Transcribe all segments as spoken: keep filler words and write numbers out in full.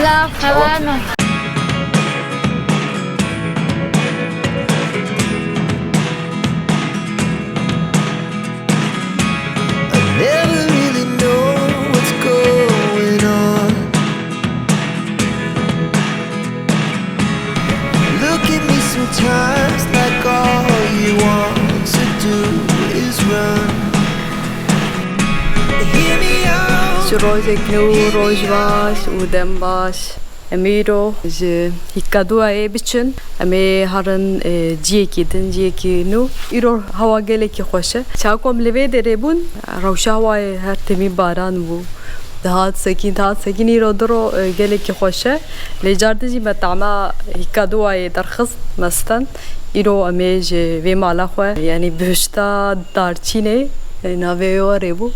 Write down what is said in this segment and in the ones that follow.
Silav, heval me. I never really know what's going on. Look at me sometimes like all you want to do is run. Hear me out. Ji rojek nû, roj baş û dem baş. Em ê îro ji Hîkaduayê biçin. Em ê herin, e, ciyekî din, ciyekî nû. Îro hewa gelekî xweş e. Çawa ku em li vê derê bûn, rewşa hewayê her timî baran bû. Dihat sekîn, dihat sekîn. Îro diro, e, gelekî xweş e. Lê car din jî me tama Hîkaduayê derxist, me stend. Îro em ê ji vê mala xwe, yanî bihişta darçînê, e, navê wê werê bû.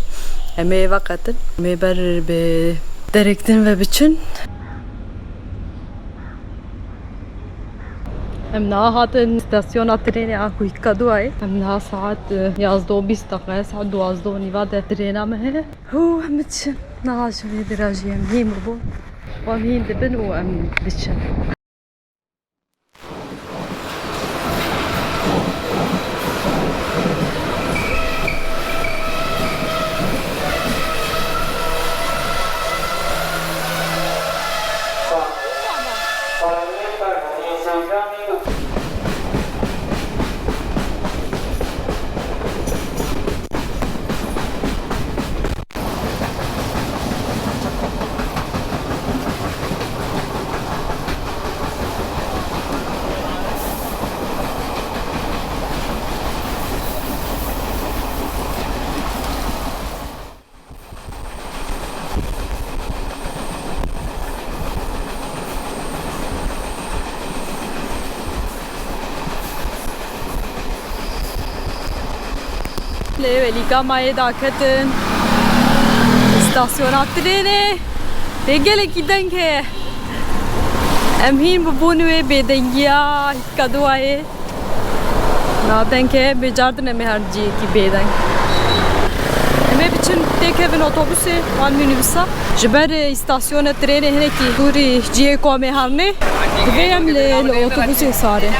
Em ê veqetin. Em ê ber bi derek din ve biçin. Em niha hatin stasyona trênê a ku Hîkaduayê. Em niha saet, e, yazdeh û bîst deqe, saet duwazdeh û nîva de trêna me heye. Hû, em diçin. Niha ji vê dira jî em hîn bibûn. Em hîn dibin û em diçin. Lê welî gamayê daketin. Stasyona trênê. Lê gelekî deng heye. Em hîn bibûn wê bêdengiya Hîkaduayê. Na deng heye, bê car din em ê herin ciyekî bêdeng. Em ê biçin têkevin otobusê, wan mînîbusa. Ji ber, e, îstasyona trênê hinekî dûrî ciyê ku em ê herinê. Divê em li, li otobusê sarê.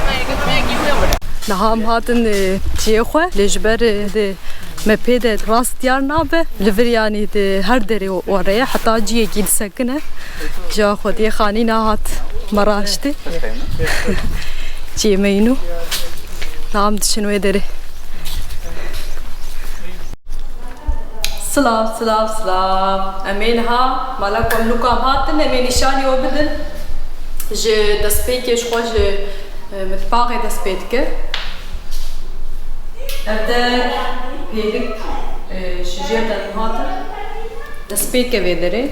Niha em hatin, e, ciyê xwe, lê ji ber, e, di mepê de rast diyar nabe. Li vir yanî di her derê were ye, heta ciyekî disekine. Ca xwediyê xanî nahat me raştê. Ciyê me înû. Niha em diçin wê derê. Silav, silav, silav. Em ê niha mala ku em nûka em hatin, em ê nîşanî we bidin. Ji destpêkê ji xwe ji, e, mitbaxê dest pê dike. Ev der pêlik, e, ji jêr de em hatin. Destpêke vê derê.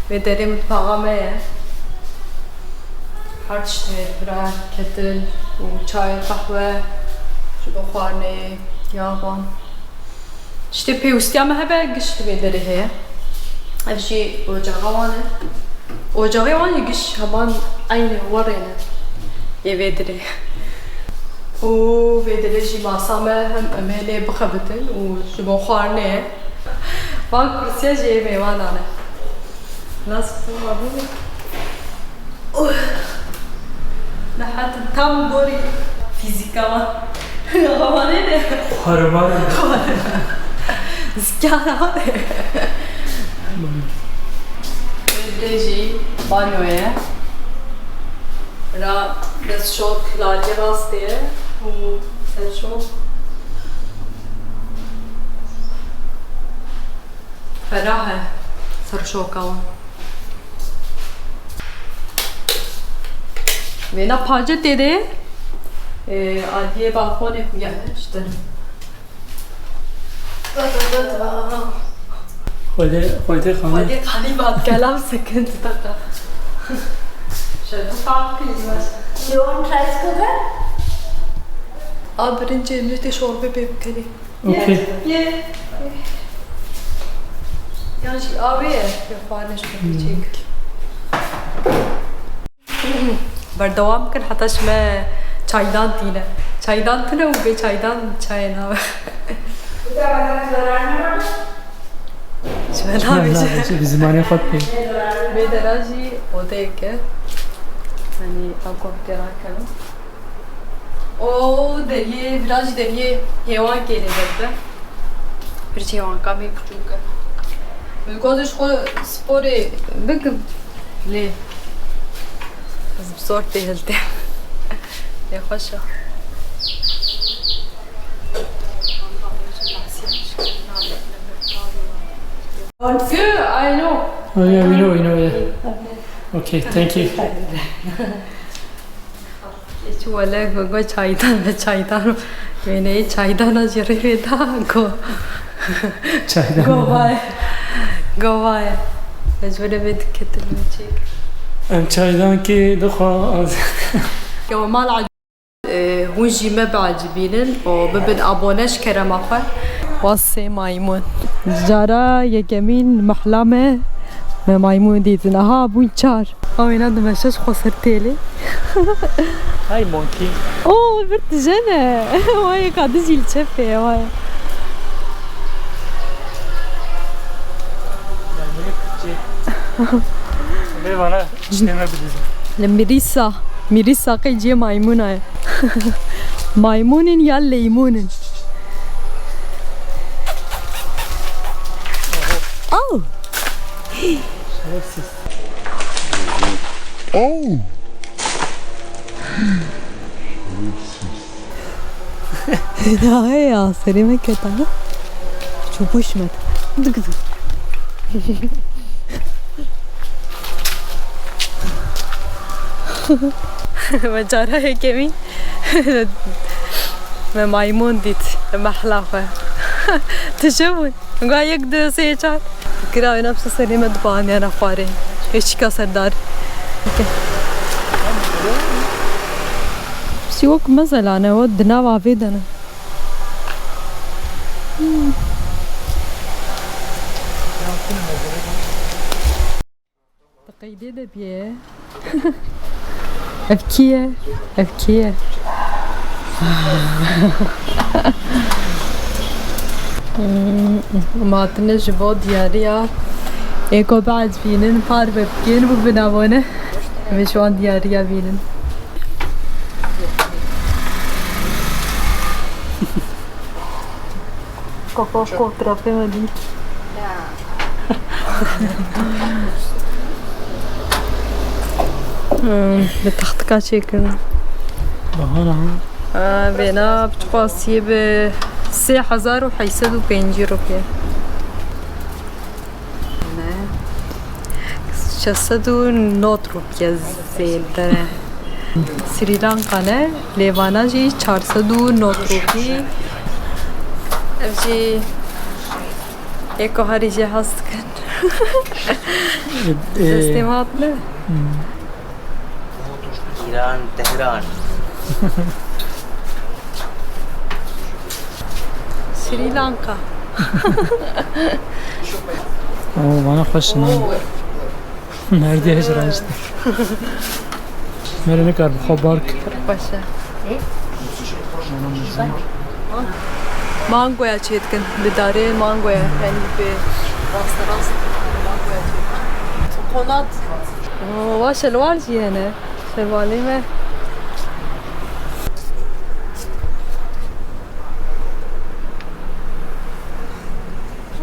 Vê derê mitbaxa me ye. Her tişt heye, bira, ketil û çay, qehwe, ji bo xwarinê, ya wan. Tiştê pêwîstiya me hebe, giş di vê derê heye. Ev jî ocaxa wan e. Ocaxê wan jî giş heman eynî werê ne. Yê vê derê. Û vê derê jî masa me hem em ê lê bixebitin û ji bo xwarinê ye. Van kursiya jî yê mêvanan e. Nasıl sormadın? Nehat tam gorî fîzîka wan. Xwarinê ne? Xwarinê. Zikara wan. Lê jî banyoye. Ra destşok lalê rastê ye û serşok. Ferah e serşoka wan. Vêna pace tê de, e, aliyê balkonê xuya işte. Xwedê, xwedê xanî. Xwedê xanî bat kelam sekint taka. Şedu fark kilimaş. You want rice cooker? A birincê em ê tê şorbê pê bikerî. Okey. Ye, ye. Yan jî avê ye, ya xwarin ji xwe çêk. Berdewam bikin heta ji me çaydan tîne. Çaydan tune û bê çaydan çayê nabe. Ji me nabêje. Bi zimanê xwe pê. Vê dera jî odeyek e. Yanî ew ku em tê rakin. O deriyê, vira jî deriyê hêwankê lê derbe. Pir jî hêwanka me piçûk e. Min got ji xwe sporê bikim. Lê ez bi zor tê hiltêm. Lê xweş e. Good, I know. Oh, yeah, we know, we know, yeah. Okay, thank you. Hiç wele go, go çaydan ve çaydan. Wêneyê çaydana jî rê vê da go. Çaydan. Go vay. Go vay. Ez wele vê diketim çek. Em çaydan ki dixwa az. Yo mal E, hûn jî me biecibînin û bibin abone ji kerema xwe. Wa sê maymûn. Cara yekemîn mehla me, me maymûn dîtin. Aha, bûn çar. Ew êna dimeşe ji xwe ser têlê. Hey monkey. O, vir tije ne. Wayê ka dijî li çepê, wayê. Maymûnê Kurdçî. Lê vana Li Mirîsa, Mirîsa qey cihê maymûna ye. Maymûn in ya leymun in? Aw! Şerefsiz. Aw! Hêdahê ya, serê me keta. Çû pûş me. Dik dik. Me cara yekemîn me maymûn dît. Mehla xwe. Tije bûn. Ga yek, du, sê, çar. Kira wê napse serê me dibaniyana xwarê. Ê çika serdar. Sî wek mezelane, o di nav avê de ne. Hmm. Di qeydê de bîye. Ev kî ye? Ev kî ye? Hmm, em hatine ji bo diyariya. Ê ku biecibînin, parve bikin, bibin abone. Em ê ji wan diyariya bînin. Koko, koko, trafê me dî. Hmm, bi textika çêkirin. Bahana ha. Aa, vêna bi çiqasiyê bi sê hezar û heşt sed û pêncî rupye. Ne. Şeş sed û nod rupye zêde ne. Sri Lanka ne, lê vana jî çar sed û nod rupî. Ev jî ê ku herî jê hez dikin. Ê, ê. Destê me hatine. Hmm. Îran, Tehran. Sri Lanka. Oo, bana xweş in ha. Nerede hecran işte. Mere ne kadar bu kabark. Xweş e. Mangoya çê dikin, bi darê mangoya, yanî bi rasterast mangoya çê dikin. Konat. Oo, va şelwar jî hene. Şevalê me.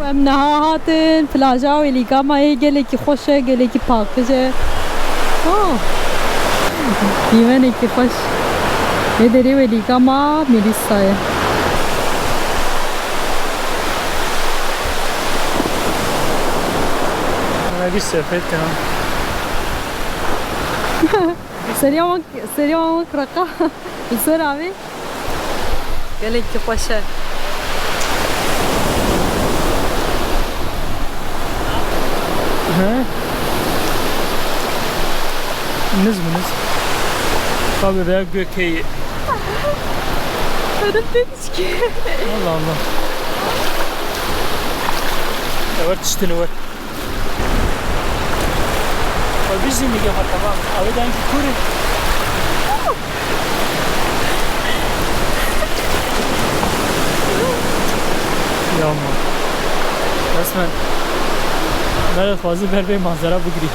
Em niha hatin plaja Weligama yê, gelekî xweş e, gelekî paqij e. Oh. Dîmenekî xweş. Vê derê Weligama Mirîsa ye. Hûn ê bî sefet kirin. Seriya wan, seriya wan wek reqa. Li ser avê. Gelekî xweş e. He? Niz mi niz? Tabii veya gökeyi. Benim pek içki. Allah Allah. Evet, işte ne var. Xwe bijî nigê xwe, temam. Ew ê dengî kûr in. Ya ma. Resmen. Ber dixwaze ber vê manzera bigirî.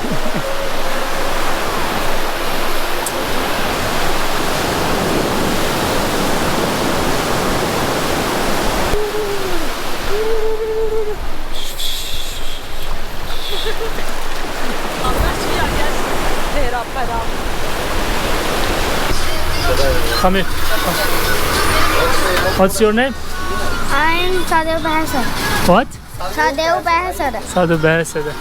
Xamê. What's your name? I'm Sadeo Behesere. What? Sadeo Behesere. Sadeo Behesere.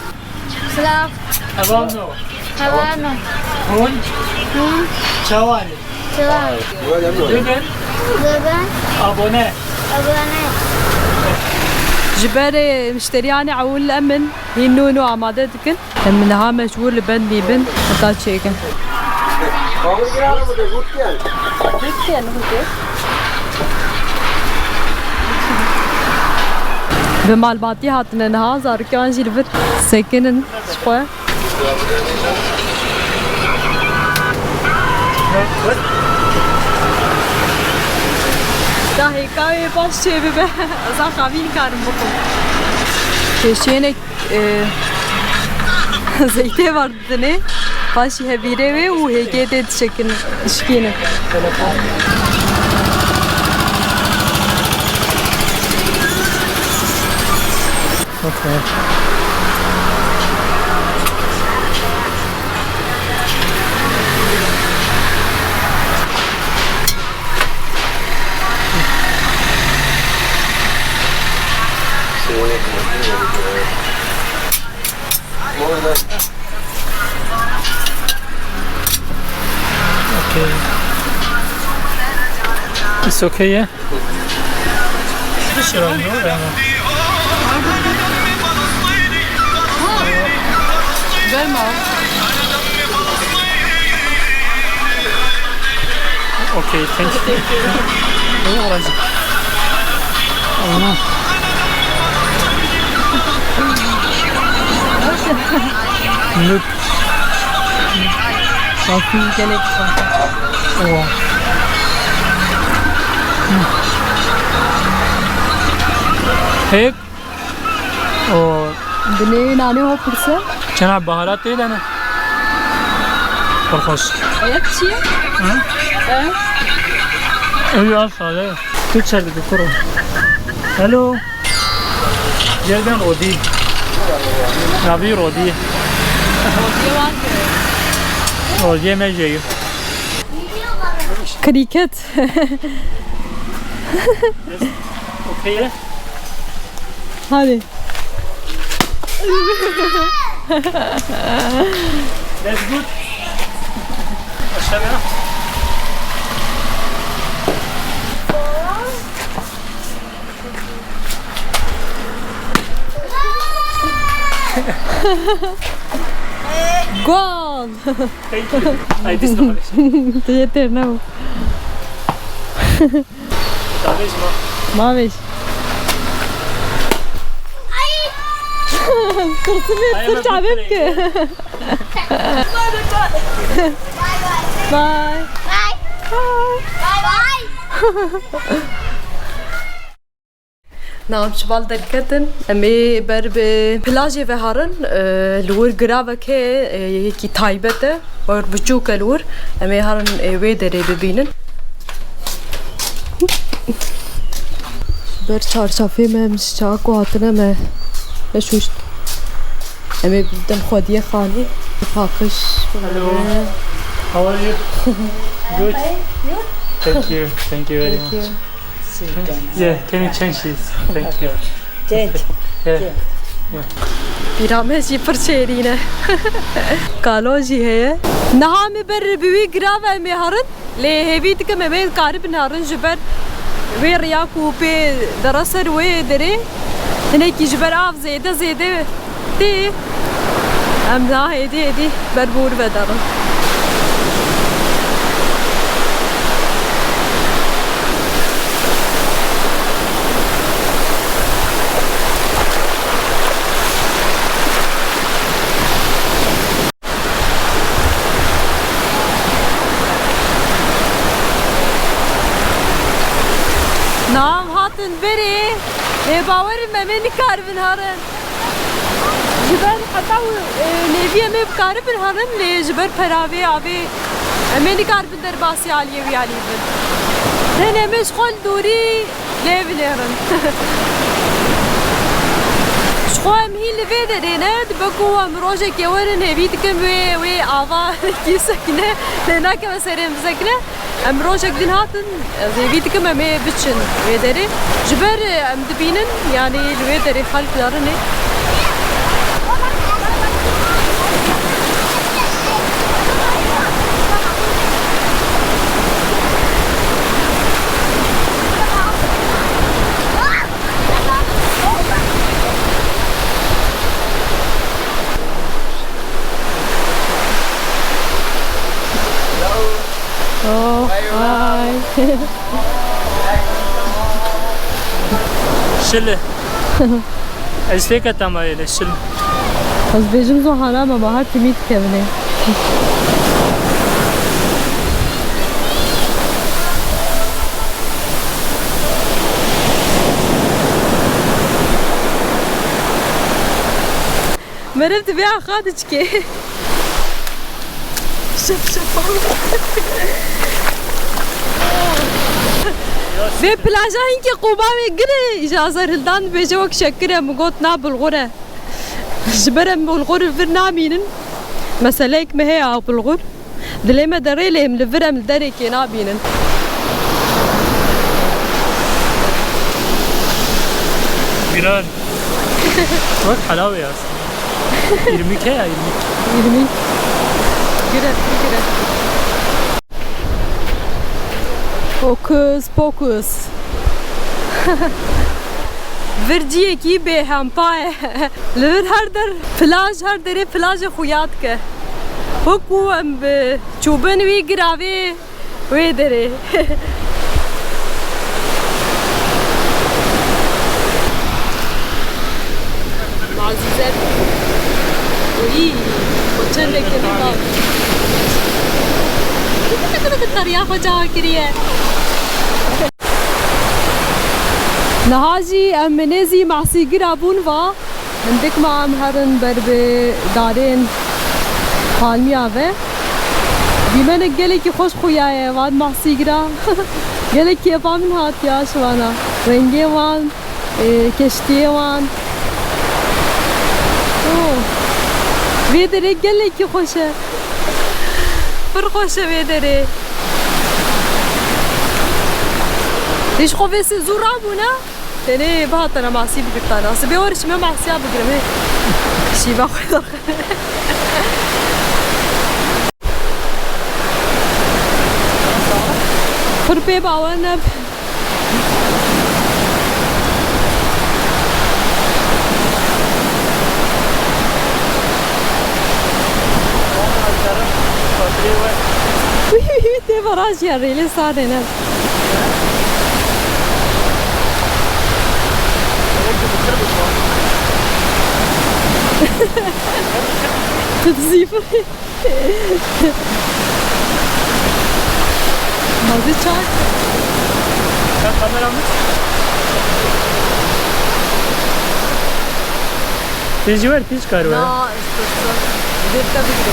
Silav. Hevalno. Hevalno. Hûn? Hûn? Çawa ne? Silav. Bibin? Bibin. Abone. Abone. Ji ber, e, mişteriyanê ewil em in, hîn nû nû amade dikin. Em niha mecbûr li bendî bin, heta çêkin. Bi malbatî hatine niha, zarokan jî li vir sekinin ji xwe. Da hêka wê baş çê bibe, ez a xavî nikarim bixwim. Pêşiyênek, e, zeytê var. Dinê, paşî hevîrê wê û hêgê tê dişikînin. Okay. It's okay, yeah? Just around here, yeah. Verme. Okay, thank you. Thank you. Eyvallah. Aha. Noob. Şafî gelek şafî. Oh. Hep. Oh. Binê nanê ho pirse. Çena baharat tê de ne? Pir xweş. Ayak çi ye? Hı? He? Ew ya sade. Tu çer dikî kuro? Hello. Gerden Rodî. Navî Rodî. Rodî me jê. Krîket. Okay. Hadi. That's good. Aşağıya. Guan. Thank you. Ay, this one. Tu yeter, ne bu? Çavêj ma. Mavêj. Kurtumê sir çavê bike. Bye. Bye. Bye. Bye. Niha em ji bal derketin, em ê ber bi plajê ve herin, e, li wir giravek heye, e, yekî taybet e, wir biçûk e li wir. Em ê herin, e, wê derê bibînin. Ber çarşafê me, em ji çawa ku hatine me neşûşt. Em ê bidin xwediyê xanî. Paqij. Hello. How are you? Good. Thank you. Thank you very much. Yeah, can you change this? Thank you. Change. Yeah. Yeah. Pîramê jî pir şêrîn e. Kalo jî heye. Niha me ber bi wî girav em ê herin. Lê hêvî dikim em ê karibin herin ji ber wê riya ku pê dere ser wê derê. Hinekî ji ber av zêde zêde Tê. Em niha êdî êdî ber bi wir ve derin. Niha em hatin berê, lê bawer im em ê nikaribin herin. Ji ber heta, e, nêvî em ê bikaribin herin, lê ji ber peravê avê em ê nikaribin derbasî aliyê wî alî bin. Dê em ê ji xwe li dûrî lê binêrin. Ji xwe em hîn li vê derê ne, dibe ku em rojekê werin hêvî dikim wê, wê ava kî sekine, lê nakeve serê em bisekine. Em rojek din hatin, ez hêvî dikim em ê biçin wê derê. Ji ber, e, em dibînin, yanî li wê derê xelk darin ê. Oh, hi. Şile. Ez fêke temayê le şil. Ez bêjim zo haram e, ma her timî dikevine. Meriv divê axa diçikê. Şef şef. Vê plaja hinkê qûba wê gir e, ji Azerhildan dibêje wek şekir e, min got na bulgur e. Ji ber em bulgur li vir namînin. Meseleyek me heye ew bulgur. Dilê me derê lê em li vir em li derekê nabînin. Giran. Bak, helal ya. Yirmi K ya, yirmi. Yirmi. Gire, gire. Hokus pokus. Vir ciyekî bêhempa ye. Li vir her der plaj, her derê plajê xuya dike. Wekî em bi çûbin wî giravê wê derê. Azîze. Uy, xwe çendek têne bak. Teriya xwe çawa kiriye. Niha jî em nêzî Mahsîgira bûn va. Hindik ma em herin ber bi darên palmiya ve. Dîmenek gelekî xweş xuya ye van Mahsîgira. Gelek kêfa min hatiya ji vana. Rengê wan. Ê, keştiyê wan. Oh. Vê derê gelekî xweş e. Pir xweş e vê derê. Hîç xwe vê sê zû rabûne. Tenê bihatana masî bigirtana. Sibê were çime masiya bigirim, hê. Şîva xwe daxin. Pir pê bawer neb. Tê baraj ya rêlê sade ne. Tu dizî. Mazî çak. Sen kameramı. Tecrübe piç karı var. Na, istiyorsan. Bir tabii ki.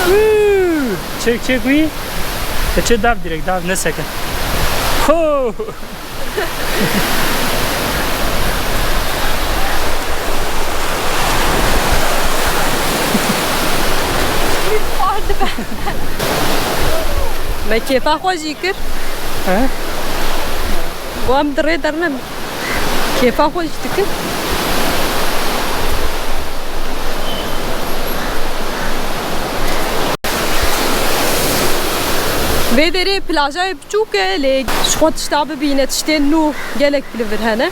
Huu! Çek, çek, uy. E, çek, dav direkt, dav, ne sakın. Ho! Me kêfa xwe jî kir. He? Wan bi rê dernem. Kêfa xwe jî dikin. Vê derê plajayê biçûk e, lê ji xwe tişta bibîne, tiştên nû gelek li vir hene.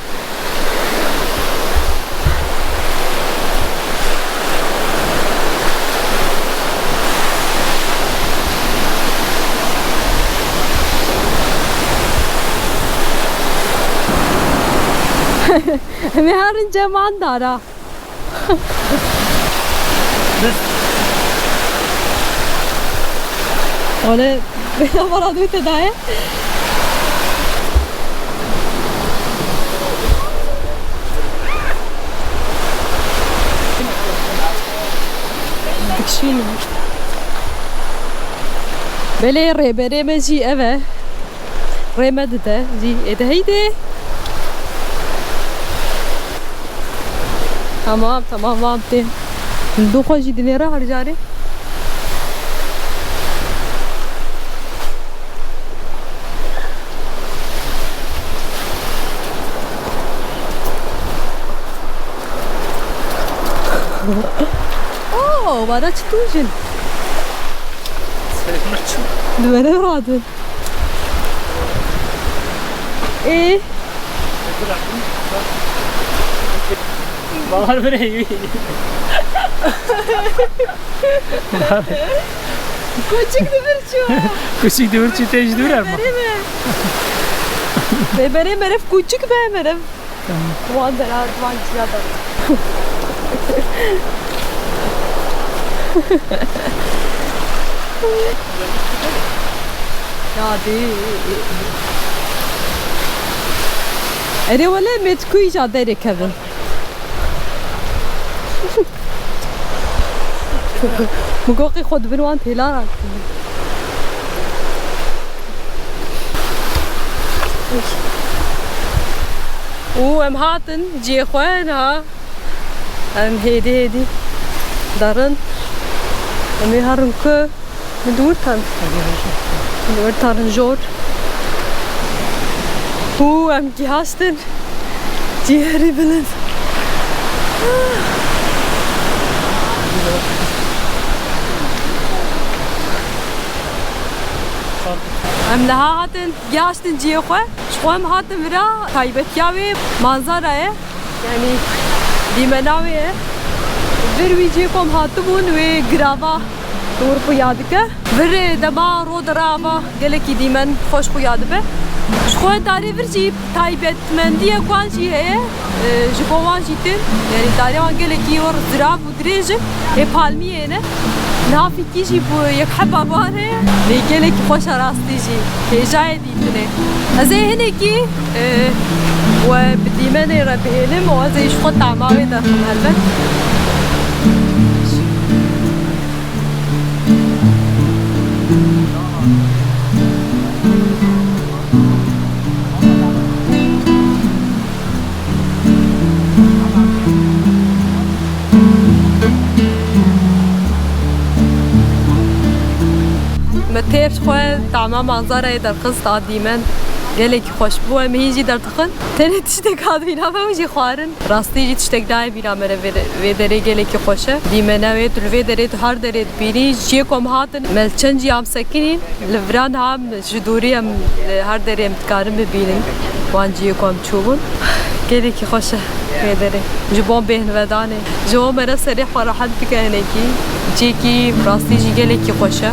Em ê herin cem an dara. Ole, bela bala dû te daye. Belê, rêberê me jî ev e. Rê me dide jî. Ê de heydê. Tamam, tamam, van tê. Li dû xwe jî dinêre her carê. Oo, vana çi tûj in? Selim çû. Li me ne radin. Ê? Bahar birê wî. Kuçik di vir çû. Kuçik di vir çû, tê ji di vir erma. Rêberê me. Rêberê merev kuçik be merev. Tamam. Wan dera, wan ciya da. Ya dê. Erê wele me tu kuy ca derê kevin. Min got qey xwe di bin wan têlan rakiriye. Û em hatin cihê xwe niha. Em hêdî hêdî derin. Em ê herin ku? Min di wir tan. Min di wir tan jor. Û em gihaştin cihê bilind. Em niha hatin gihaştin cihê xwe. Ji xwe em hatin vira taybetiya wê manzara ye. Yanî dîmena wê ye. Vir wî cihê ku em hatibûn, wê girava dor xuya dike. Vir dema ro derava gelekî dîmen xweş xuya dibe. Ji xwe darê vir jî taybetmendiyek wan jî heye. E, ji bo wan jî tên. Yanî darê wan gelekî were zirav û dirêj in. Ê palmiyê ne. Niha fîkî jî bû yek heba wan heye. Lê gelekî xweş e rastî jî. Hêjayê dîtinê. Ez ê hinekî, e, we bi dîmenê re bihêlim û ez ê ji xwe tama wê derxim helbet. Me têr xwe tama manzarayê derxist a dîmen. Gelekî xweş bû, em hîn jî derdixin. Tenê tiştek hat bîra me, ew jî xwarin. Rastî jî tiştek nayê bîra me re vê, vê derê gelekî xweş e. Dîmena wê, tu li vê derê, tu her derê dibînî. Ciyê ku em hatin, me li çend ciya em sekinîn. Li vira niha em ji dûrî em li her derê em dikarin bibînin wan cihê ku em çûbûn. Gelekî xweş e vê derê. Ji bo bêhnvedanê. Ji bo meriv serê xwe rehet bike hinekî. Cihekî rastî jî gelekî xweş e.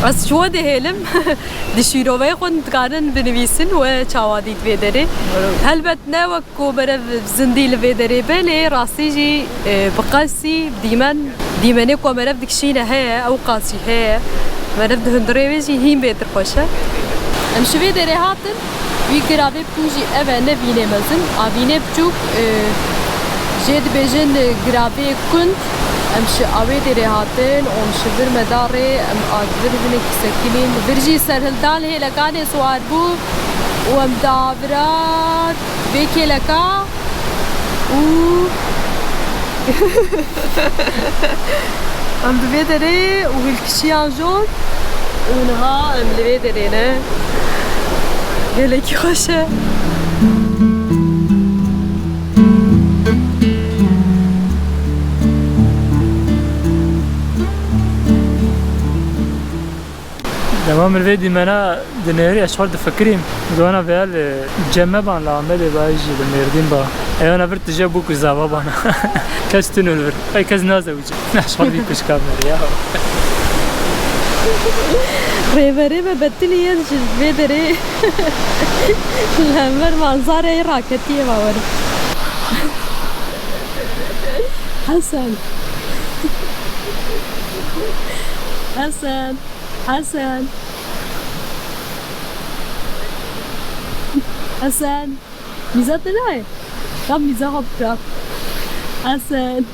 Ez ji we dihêlim. Di şîroveyê xwe dikarin binivîsin we çawa dît vê derê. Helbet ne wek ku meriv zindî li vê derê be, lê rastî jî, e, bi qesî dîmen, dîmenê ku meriv dikişîne heye, ew qas jî heye. Meriv di hundirê wê jî hîn bêtir xweş e. Em ji vê derê hatin, wî giravê bikin jî ev e, ne vînê mezin. A vînê biçûk, e, jê dibêjin, e, giravê kund. Em ji awê derê hatin û em ji vir me da rê, em a vir hinekî sekinîn. Vir jî serhildan li hêlekanê siwar bû û em da vira vê kêleka û em di vê derê û hilkişiyan jor û niha em li vê derê ne. Gelekî xweş e. Dema min vê dîmena dinêrî, ez ji xwe difikirîm. Dona veya li cem me ban, li Amedê ba, jî li Mêrdîn ba. Eyana vir tije bû ku zava bana. Kes tune li vir. Ey kes nazewicin. Ez ji xwe vî kuşka me ya. Rêberê me betilî yên ji vê derê li hember manzareyê raketiye bawer. Hesen. Hesen. Hesen. Esen. Mîza te nayê? Tam mîza xwe bikira. Esen.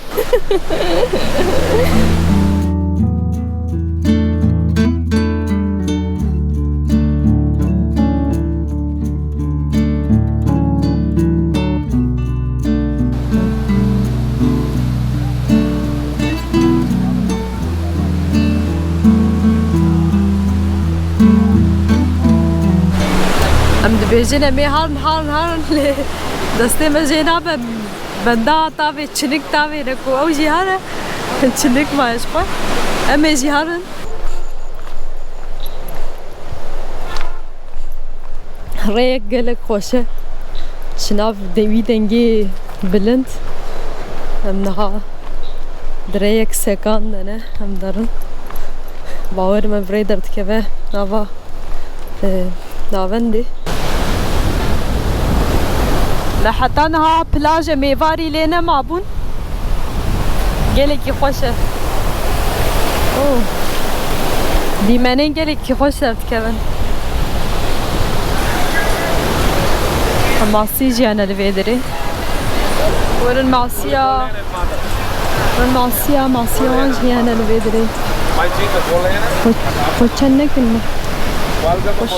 Em dibêjin em ê harin, harin, harin, lê destê me jê nabe. Benda tavê, çinik tavê ne ku ew jî hare. Çinik maye ji xwe. Em ê jî harin. Rêyek gelek xweş e. Ji nav de-, wî dengê bilind. Em niha di rêyek sekan de ne, em derin. Bawer me bi rê derdikeve nava, e, navendê. Me heta niha plajê mêvarî lê nemabûn. Gelekî xweş e. Oh. Dîmenên gelekî xweş derdikevin. Masî jî hene li vê derê. Werin masiya. Werin masiya, masiya wan jî hene li vê derê. Xwe, xwe çend nekin me. Xweş.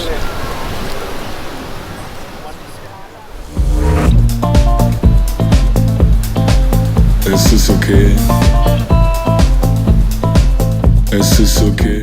Is this okay? Is this okay?